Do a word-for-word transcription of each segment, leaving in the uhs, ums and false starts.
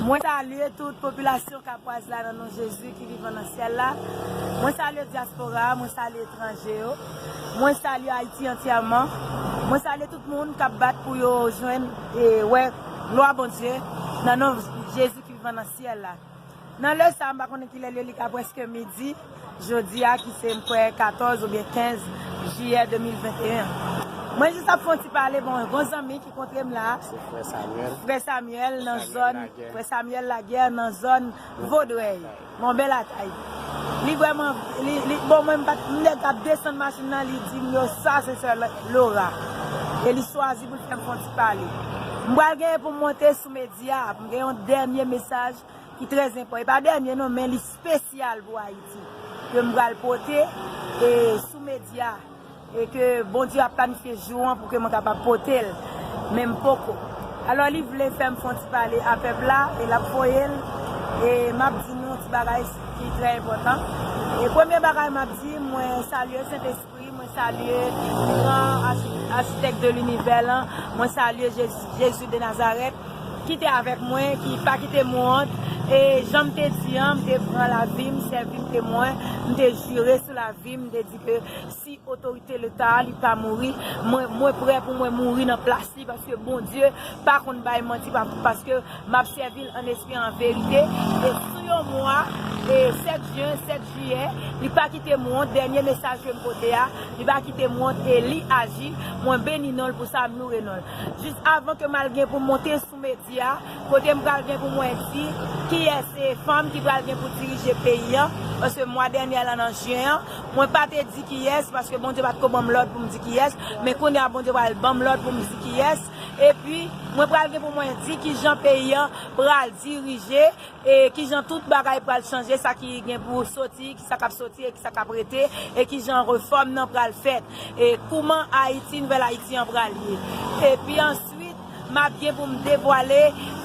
Mwen salye tout popilasyon Kapwaz la nan non Jezi ki vivan nan syèl la. Mwen salye dyaspora a, mwen salye etranje yo. Mwen salye Ayiti antyèman. Mwen salye tout moun k ap bat pou yo jwenn e wè glwa Bondye nan non Jezi ki vivan nan syèl la. Nan lè sa, m pa konnen kilè l ye, li ka prèske midi. Jodi a, ki se, m kwè, katòz oubyen kenz jiyè de mil venteyen. Mwen jis ap fè yon ti pale, bon, yon zanmi ki kontre m la. Se frè Samuel. Frè Samuel nan zòn, frè Samuel Laguerre nan zòn Vodrèy, Mòbèl Atay. Li vrèman, li, li, bon, mwen, m pa t, m nèk ap desann machin nan, li di m yo, sa se sè Laura. E li chwazi pou l fè m fè yon ti pale. M pral genyen pou m monte sou medya, pou m gen yon dènye mesaj ki trè enpòtan. E pa dènye non, men li espesyal pou Ayiti. Ke m pral pote e sou medya. E ke Bondye ap planifye jou an pou ke mwen kapab pote l. Men m poko. Alò, li vle fè m fè yon ti pale a pèp la, e l ap voye l. E m ap di nou yon ti bagay ki trè enpòtan. E premye bagay m ap di, mwen salye Sentespri, mwen salye gran achi-, achitèk de linivè lan, mwen salye Jezi, Jezi de Nazarèt, ki te avèk mwen, ki pa kite m wont. E jan m te di an, m te pran lavi m, sèvi m temwen, m te jire sou lavi m, m te di ke si otorite Leta a, li pa mouri, mwen, mwen prè pou mwen mouri nan plas li, paske Bondye pa konn bay manti, pa, paske m ap sèvi l an espri, an verite. E sou yon mwa, e sèt jen, sèt jiyè, li pa kite m wont, dènye mesaj ke m pote a, li pa kite m wont, e li aji, mwen beni non l pou sa, m loure non l. Jis avan ke m al gen pou m monte sou medya, kote m pral gen pou mwen di kiyès se fanm ki pral gen pou dirije peyi an, paske mwa dènye la nan jen an, mwen pa te di kiyès, paske Bondye pa t ko ban m lòd pou m di kiyès, men kounye a Bondye pral ban m lòd pou m di kiyès, epi mwen pral gen pou mwen di kijan peyi an pral dirije, e kijan tout bagay pral chanje, sa ki gen pou soti, ki sa k ap soti e ki sa k ap rete, e kijan refòm nan pral fèt, e kouman Ayiti, nouvèl Ayiti an pral ye. Epi answit, m ap gen pou m devwale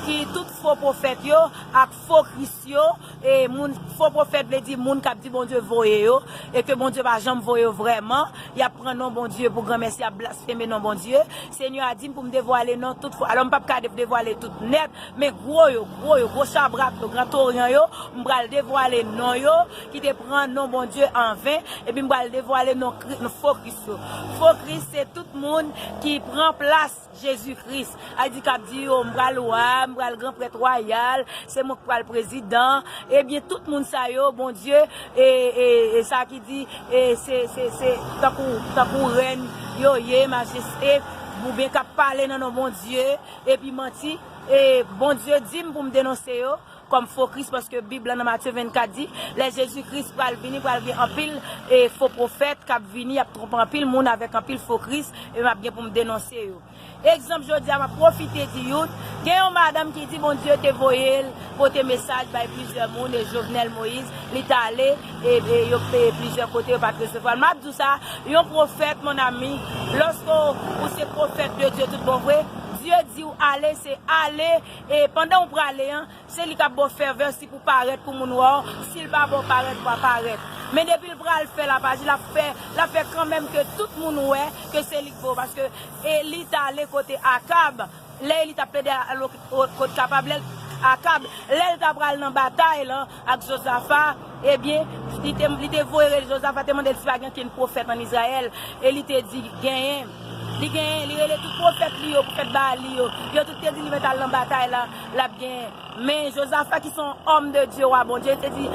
ki tout fo pwofèt yo ak fo Kris yo, e moun, fo pwofèt vle di moun k ap di Bondye voye yo, e ke Bondye pa janm voye yo vrèman, y ap pran non Bondye pou granmèsi, y ap blasfeme non Bondye. Senyè a di m pou m devwale non tout fo. Alò, m p ap ka de-, devwale tout nèt, men gwo yo, gwo yo, gwo chabrak yo, gran toryan yo, m pral devwale non yo, ki te pran non Bondye anven, epi m pral devwale non Kri-, non fo Kris yo. Fo Kris se tout moun ki pran plas Jezi Kris. A di k ap di yo, m pral wa, m pral gran prèt wayal, se mwen k pral prezidan. Ebyen, tout moun sa yo, Bondye, e, e, e sa ki di, e se, se, se tankou, tankou rèn yo ye, majeste, oubyen k ap pale nan non Bondye, epi manti. E Bondye di m pou m denonse yo kòm fo Kris, paske Bib lan nan Matye vennkat di, lè Jezi Kris pral vini, pral gen anpil, e, fo pwofèt k ap vini, y ap twonpe anpil moun avèk anpil fo Kris, e m ap gen pou m denonse yo. Egzanp, jodi a, m ap pwofite di youn, gen yon madanm ki di Bondye te voye l pote mesaj bay plizyè moun, e Jovenel Moïse, li t ale, e, e yo, e plizyè kote, yo pa t resevwa l. M ap di w sa, yon pwofèt, mon ami, lòske w, ou se pwofèt de Dye tout bon vre, Dye di w ale, se ale, e pandan w prale an, se li k ap ba w fèvè si pou parèt pou moun wè w, si l pa ba w parèt, w pa parèt. Men depi l pral fè l ap aji, l ap fè, l ap fè kanmenm ke tout moun wè ke se li k vo, paske Eli t ale kote Akab, lè Eli t ap plede al o-, o-, kot kapab, lè l, Akab, lè l ta pral nan batay lan ak Jozafa, ebyen, li te, li te voye rele Jozafa, te mande l si pa gen kenn pwofèt ann Izrayèl, e li te di, genyen. Li genyen, li rele tout pwofèt li yo, pwofèt Baal li yo. Yo tout te di li mèt al nan batay la, l ap genyen. Men Jozafa ki se yon òm de Dye, wa Bondye, li te di,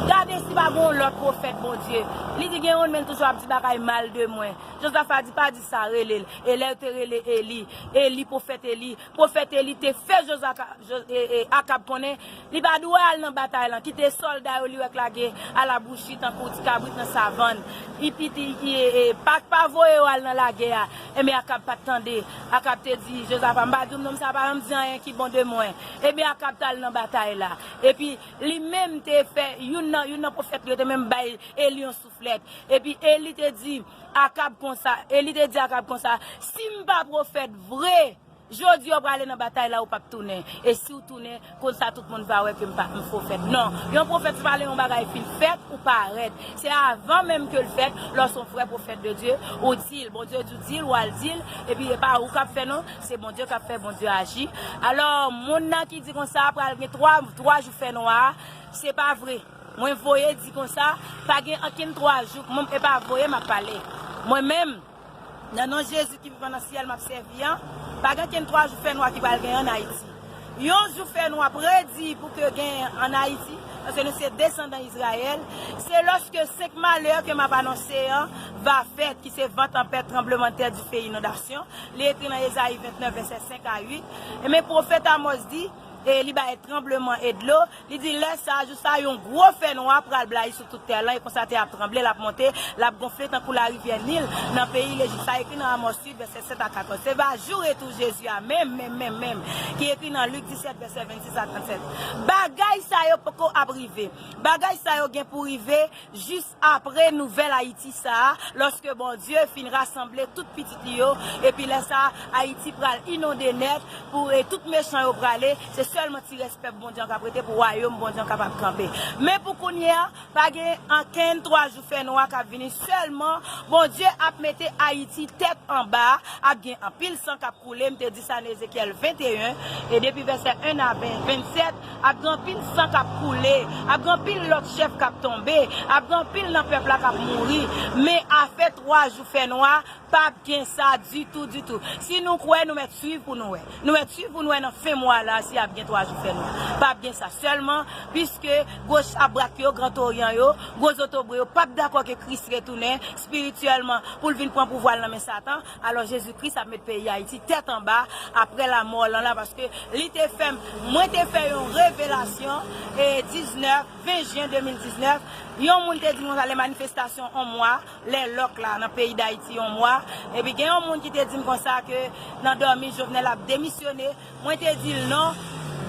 gade si pa gen yon lòt pwofèt Bondye. Li di gen youn, men l toujou ap di bagay mal de mwen. Jozafa di, pa di sa, rele l. E lè yo te rele Eli, Eli, pwofèt Eli, pwofèt Eli te fè Jozaka-, Jo-, e, e, Akab konnen li pa dwe al nan batay lan, kite sòlda yo li wè k lage alabouchi tankou ti kabrit nan savann. Li piti, e, e, pa, pa voye yo al nan lagè a. Enben Akab pa t tande. Akab te di Jozafa, m pa di w non, sa pa janm di anyen ki bon de mwen. Enben Akab t al nan batay la. Epi li menm te fè, youn nan, youn nan pwofèt li yo te menm bay Eli yon souflèt. Epi Eli te di Akab konsa, Eli te di Akab konsa, si m pa pwofèt vre, Jodi a w prale nan batay la, ou p ap tounen. E si w tounen, konsa tout moun va wè ke m pa m pwofèt. Non, yon pwofèt se pa lè yon bagay fin fèt ou parèt. Se avan menm ke l fèt, lòske yon frè pwofèt de Dye, ou di l, Bondye di w di l, w al di l, epi e pa ou k ap fè non, se Bondye k ap fè, Bondye aji. Alò, moun nan ki di konsa pral gen twa, twa jou fè nwa, se pa vre. Mwen voye di konsa, pa gen ankenn twa jou, mwen, e pa voye m ap pale. Mwen menm, nan non Jezi ki vivan nan syèl m ap sèvi an, pa gen ankenn twa jou fè nwa ki pral gen ann Ayiti. Yon jou fè nwa predi pou ke gen ann Ayiti, paske nou se desandan Izrayèl, se lòske senk malè ke m ap anonse an va fèt, ki se van tanpèt, tranblemanntè, dife, inondasyon. Li ekri nan Ezayi vennèf, vèsè senk a uit. E men pwofèt Amòz di, e li bay tranbleman e dlo, li di, lè sa a, jou sa a, yon gwo fè nwa pral blayi sou tout tè lan, e konsa tè a ap tranble, l ap monte, l ap gonfle tankou larivyè Nil nan peyi Lejip. Sa ekri nan Amòz uit, vèsè sèt a katòz. Se va jou retou Jezi a, menm, menm, menm, menm, ki ekri nan Lik disèt, vèsè vennsis a trannsèt. Bagay sa yo poko ap rive. Bagay sa yo gen pou rive jis apre nouvèl Ayiti sa a, lòske Bondye fin rasanble tout pitit li yo, epi lè sa a, Ayiti pral inonde nèt, pou, e tout mechan yo prale, se sèlman ti rès pèp Bondye an k ap rete pou wayòm Bondye an kapab kanpe. Men pou kounye a, pa gen ankenn twa jou fè nwa k ap vini, sèlman Bondye ap mete Ayiti tèt anba, ap gen anpil san k ap koule, m te di sa nan Ezekyèl venteyen, e depi vèsè en a ven, vennsèt, ap gen anpil san k ap koule, ap gen anpil lòt chèf k ap tonbe, ap gen anpil nan pèp la k ap mouri, men afè twa jou fè nwa, p ap gen sa ditou, ditou. Si nou kwè, nou mèt swiv pou nou wè. Nou mèt swiv pou nou wè nan fen mwa la si ap gen twa jou fè nwa. P ap gen sa sèlman, piske gwo chabrak yo, Gran Toryan yo, gwo zotobre yo, p ap dakò ke Kris retounen espirityèlman pou l vin pran pouvwa l nan men Satan. Alò, Jezi Kris ap met peyi Ayiti tèt anba apre lanmò lan la, paske li te fè m, mwen te fè yon revelasyon, e diznèf, ven jen de mil diznèf, yon moun te di m konsa, lè manifestasyon yon mwa, lè lòk la nan peyi Dayiti yon mwa, epi gen yon moun ki te di m konsa ke nan dòmi Jovenel ap demisyone, mwen te di l non,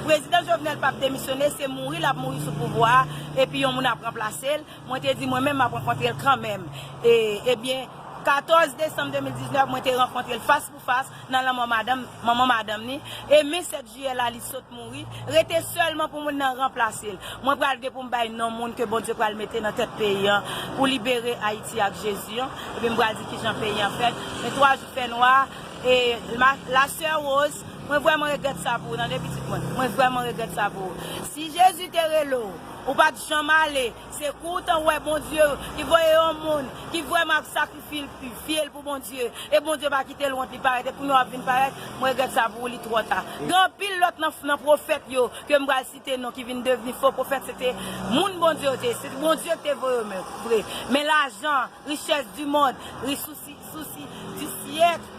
prezidan Jovenel p ap demisyone, se mouri l ap mouri sou pouvwa a, epi yon moun ap ranplase l. Mwen te di mwen menm m ap rankontre l kanmenm. E, ebyen, katòz desanm de mil diznèf, mwen te rankontre l fas pou fas nan lanmò madanm, manman madanm ni. E men sèt jiyè la, li sot mouri. Rete sèlman pou moun nan ranplase l. Mwen pral gen pou m bay non moun ke Bondye pral mete nan tèt peyi an pou libere Ayiti ak Jezi an. Epi m pral di kijan peyi an fèt. Men twa jou fè nwa, e ma, la sè Rose, mwen vrèman regrèt sa pou ou, tande pitit mwen. Mwen vrèman regrèt sa pou ou. Si Jezi te rele w, ou pa t janm ale, se kou w t an wè Bondye ki voye yon moun ki vrèman ap sakrifye l, fye l pou Bondye. E Bondye pa kite l wont, li parèt. E kounye a w ap vin parèt, mwen regrèt sa pou ou, li twò ta. Gen anpil lòt nan, nan pwofèt yo ke m pral site non ki vin devni fo pwofèt, se te moun Bondye yo te ye. Se Bondye ki te voye yo men, vre. Men lajan, richès di mond, ri sousi, sousi di syèk,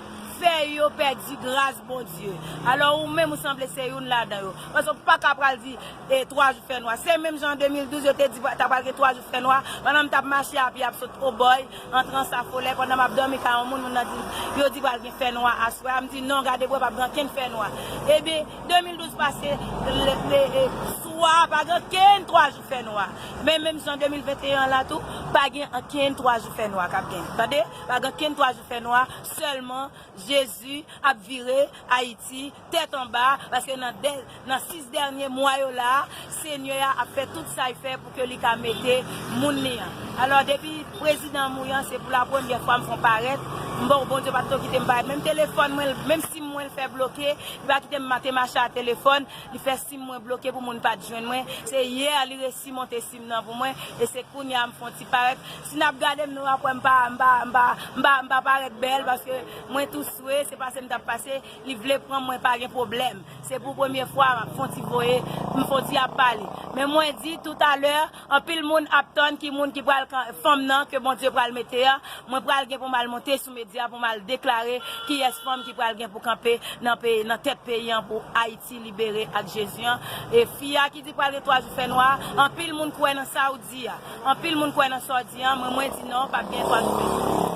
fè yo pèdi gras Bondye. Alò, ou menm, ou sanble se youn ladan yo. Paske w pa ka pral di, e, twa jou fè nwa. Se menm jan an de mil douz, yo te di ta pral gen twa jou fè nwa. Pandan m t ap mache a pye ap sot Obòy, antre Ansa Folè, pandan m ap dòmi kay yon moun, moun nan di, yo di pral gen fè nwa aswè a. M di, non, gade bò, p ap gen ankenn fè nwa. Ebyen, de mil douz pase, le, le, e, swa, pa gen ankenn twa jou fè nwa. Men menm jan de mil venteyen an la tou, pa gen ankenn twa jou fè nwa k ap gen. Tande? Pa gen ankenn twa jou fè nwa, sèlman Jezi ap vire Ayiti tèt anba, paske nan dè, nan sis dènye mwa yo la, Senyè a ap fè tout sa l fè pou ke li ka mete moun li an. Alò, depi prezidan an mouri an, se pou la premyè fwa m fè yon parèt. M bon, Bondye pa t tou kite m parèt. Menm telefòn mwen, menm sim mwen l fè bloke, li pa kite m ma-, te mache a telefòn, li fè sim mwen bloke pou moun pa t jwenn mwen. Se yè li resi monte sim nan pou mwen, e se kounye a m fè yon ti parèt. Si n ap gade m, nou ap wè m pa, m pa, m pa, m pa, m pa parèt bèl, paske mwen tou swe, se pase m t ap pase, li vle pran mwen, pa gen pwoblèm. Se pou premye fwa m ap fè yon ti voye, m fè yon ti ap pale. Men mwen di toutalè, anpil moun ap tann ki moun ki pral kan-, fanm nan ke Bondye pral mete a. Mwen pral gen pou m al monte sou medya pou m al deklare kiyès fanm ki pral gen pou kanpe nan peyi, nan tèt peyi an pou Ayiti libere ak Jezi an. E fi a ki di pral gen twa jou fè nwa, anpil moun kwè nan sa w di a. Anpil moun kwè nan sa w di a, mwen, mwen di non, p ap gen twa jou fè nwa.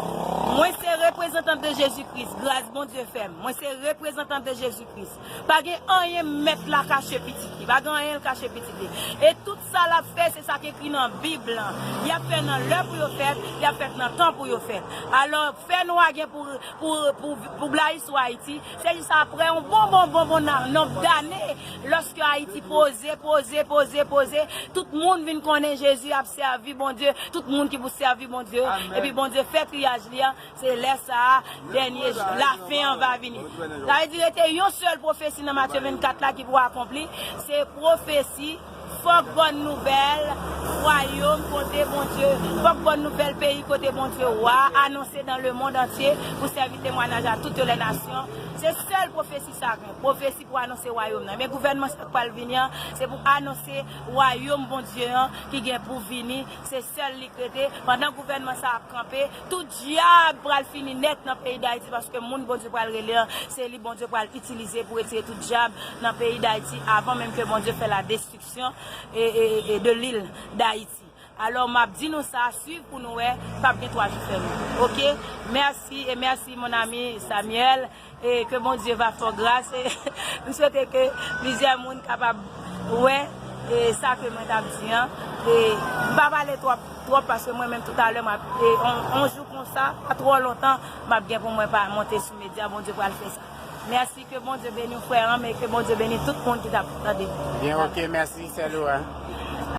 Mwen se reprezantant de Jezi Kris. Gras Bondye fè m. Mwen se reprezantant de Jezi Kris. Pa gen anyen mèt la kache pitit li. Pa gen anyen l kache pitit li. E tout sa l ap fè, se sa k ekri nan Bib lan. Y ap fè nan lè pou yo fèt, y ap fèt nan tan pou yo fèt. Alò, fè nwa gen pou, pou, pou, pou blayis sou Ayiti. Se jis apre yon bon, bon, bon, bon nan, nonb dane, lòske Ayiti poze, poze, poze, poze, tout moun vin konnen Jezi ap sèvi Bondye, tout moun ki pou sèvi Bondye, epi Bondye fè triyaj li an, se lè sa a, dènye jou, lafen an va vini. Sa vle di, rete yon sèl pwofesi nan Matye vennkat la ki pou akonpli, se pwofesi, fòk bòn nouvèl wayòm kote Bondye, fòk bòn nouvèl peyi kote Bondye wa anonse dans le monde entier pou sèvi temwayaj a toutes les nations. Se sèl pwofesi sa gen, pwofesi pou anonse wayòm nan. Men gouvènman sa k pral vini an, se pou anonse wayòm Bondye an ki gen pou vini. Se sèl li k rete. Pandan gouvènman sa ap kanpe, tout dyab pral fini nèt nan peyi Dayiti, paske moun Bondye pral rele an, se li Bondye pral itilize pou retire tout dyab nan peyi Dayiti avan menm ke Bondye fè la destriksyon e, e, e de lil Dayiti. Alò, m ap di nou sa, swiv pou nou wè, p ap gen twa jou fèmen. Oke? Mèsi e mèsi, mon ami Samuel. E ke Bondye va fè w gras. E m swete ke plizyè moun kapab wè e sa ke mwen t ap di an. E m pa pale twòp, twòp, paske mwen menm toutalè, m ap, e on, on jou konsa, pa twò lontan, m ap gen pou mwen pa monte sou medya. Bondye pral fè sa. Mèsi, ke Bondye beni w, frè an m, e ke Bondye beni tout moun ki t ap tande. Byen, oke, mèsi, sè Laura.